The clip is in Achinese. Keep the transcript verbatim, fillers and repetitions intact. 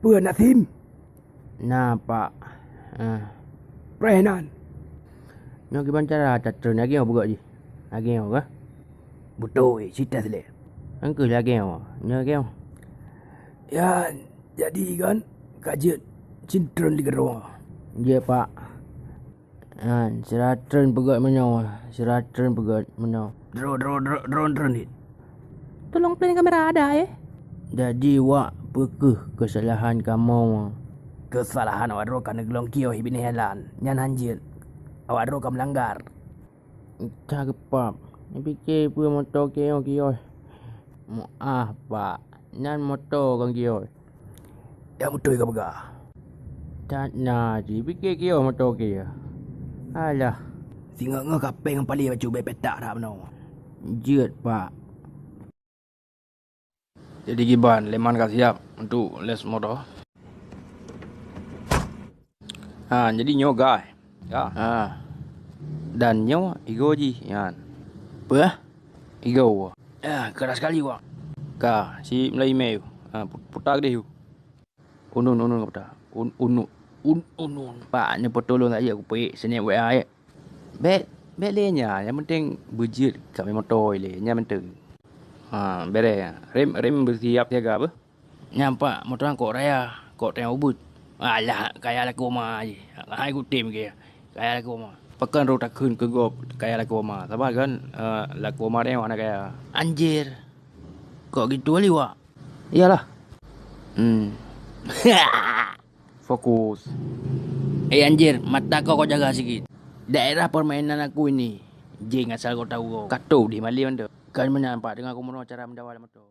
Peue na sim? Na, Pak. Ah. Preh nan. Nyoe kiban cara tatreun lagèe nyoe beugöt jih. Lagèe nyoe kah? Beutôi, sites lé. Engkeuh lagèe nyoe. Nyoe lagèe nyoe. Ya, jadi kan ka jeuet cintreun di geurong. Jeuet, Pak. Nyan, sira treun peugöt meunyoe, sira treun peugöt meunyoe. Droe, droe, droe, droe treun dit. Tolong plan kamera ada, eh. Jadi, wak peu kheueh keusalahan kamoe? Keusalahan awak droe ka neuglong kios binéh jalan, nyan hanjeuet. Awak droe ka meulanggar. Ka geupap. Neupike peue moto kios-kios. Muah, Pak. Nyan moto kon kios. Nyang beutôi ka peugah. That na jih, pike kios moto kios. Alah. Singoh-ngoh ka péng paleng bacut bèk petak that bunoe. Jeuet, Pak. Jadi kiban, lé man ka siap untuk les moto? Ha, jadi nyoe gai. Ya. Ha. Dan nyoe igoe jih nyan. Peue? Igoe. Ah, keras sekali, Wak. Ka, si meulayi mé yue. Ha, pu-, puta keudéh yue. Unun, unun ka puta. Un-, unu-, un-, unun. Pak, nyoe peutu lôn saja kupeuék snap W A, eh. Bèk, bèk lé nyan, nyang penting beujeuet ka mé moto ilèe, nyan penting. Ha, bèrèh. Rem, rem beusiap siaga beuh. Nyan, Pak, moto nyan kok raya, kok teuh ubit. Alah, kaya lakoe ma jih. Hai kutem keu kaya lakoe ma. Pakon roh takheun keu gob kaya lakoe ma. Saban kan, eh, lakoe ma nyoe hana kaya. Anjir. Kok gitu liwat? Iyalah. Hmm. Fokus. Eh, anjir, mata kau kau jaga sikit. Daerah permainan aku ini. Jeng asal kau tahu kau. Katu di Mali mantap. Kan meunan, Pak, dengar aku meunoe cara mendawa moto.